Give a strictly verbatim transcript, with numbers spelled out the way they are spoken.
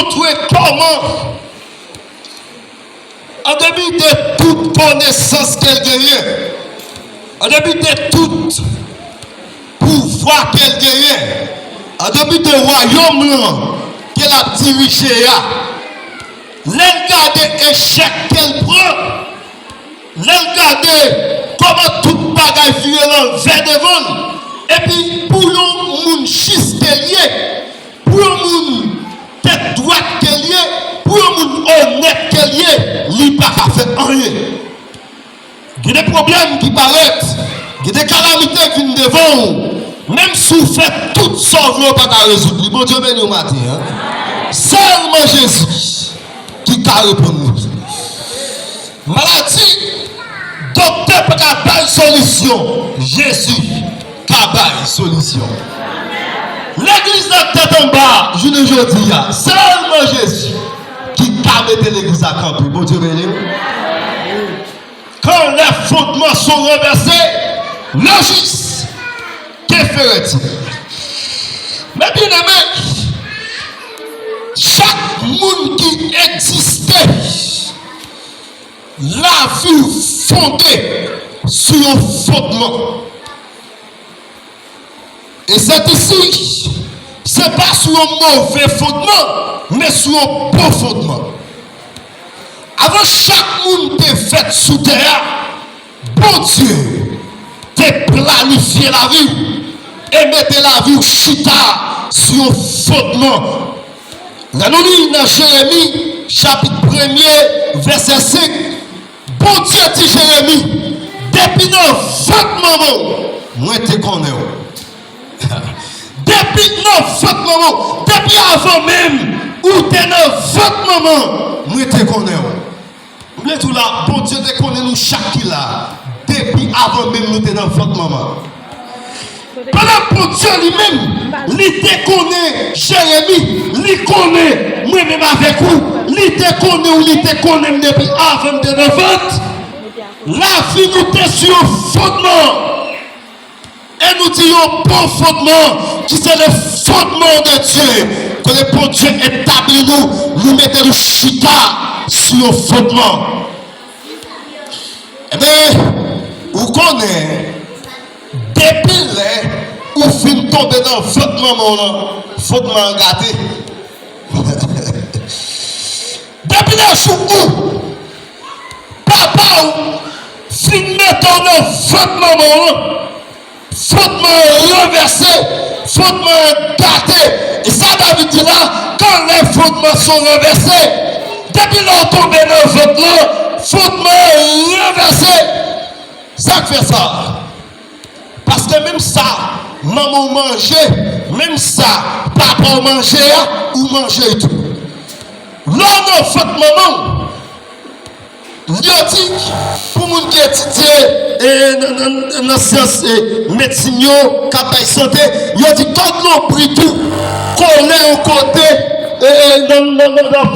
montre kòman, an depi de tout konesans ke l genyen, an depi de tout pouvwa ke l genyen, an depi de wayòm lan ke l ap dirije a, lè l gade echèk ke l pran, lè l gade kòman tout bagay vire lanvè devan l, epi pou yon moun jis ke l ye, pou yon moun tèt dwat ke l ye, pou yon moun onèt ke l ye, li pa ka fè anyen. Gen de pwoblèm ki parèt, gen de kalamite vin devan w, menm si w fè tout sa w vle, w pa ka rezoud li. Bondye beni w maten an. Sèlman Jezi ki ka reponn nou. Maladi, doktè pa ka bay solisyon, Jezi ka bay solisyon. Legliz nan tèt anba, jounen jodi a, sèlman Jezi ki ka mete legliz la kanpe. Bondye beni w. Quand les fondements sont renversés, le juste, que ferait-il? Men byeneme, chak moun ki egziste, lavi w fonde sou yon fondman. E sèt isi, se pa sou yon move fondman, men sou yon bon fondman. Avan chak moun te fèt sou tè a, Bondye te planifye lavi w e mete lavi w chita sou yon fondman. Lè nou li nan Jeremi, chapit premye, vèsè senk, Bondye di Jeremi, depi nan vant manman w, mwen te konnen w. Depi nan vant manman w, depi avan menm ou te nan vant manman, mwen te konnen w. M vle di w la, Bondye te konnen nou chak ki la, depi avan menm nou te nan vant manman. Pandan Bondye li menm, li te konnen Jeremi, li konnen mwen menm avèk ou, li te konnen w, li te konnen m depi avan m te nan vant. Lavi nou te sou yon fondman. E nou di yon bon fondman, ki se le fondman de Dye. Kote Bondye etabli nou, li mete nou chita sou yon fondman. Ebyen, ou konnen, depi lè ou fin tonbe nan vant manman w lan, fondman an gate. Depi lè jou ou, papa w, fin mete w nan vant manman w lan, fondman an ranvèse, fondman an gate. E sa David di la, quand les fondements sont renversés, depi lè w tonbe nan vant lan, fondman an ranvèse. Sa k fè sa? Paske menm sa manman w manje, menm sa papa w manje a, ou manje l tou. Lè w nan vant manman w, yo di, pou moun ki etidye e, nan, nan, nan syans e, medsin yo, k ap bay sante, yo di kòd lonbrit ou kole yon kote e, e, nan, nan, nan, nan,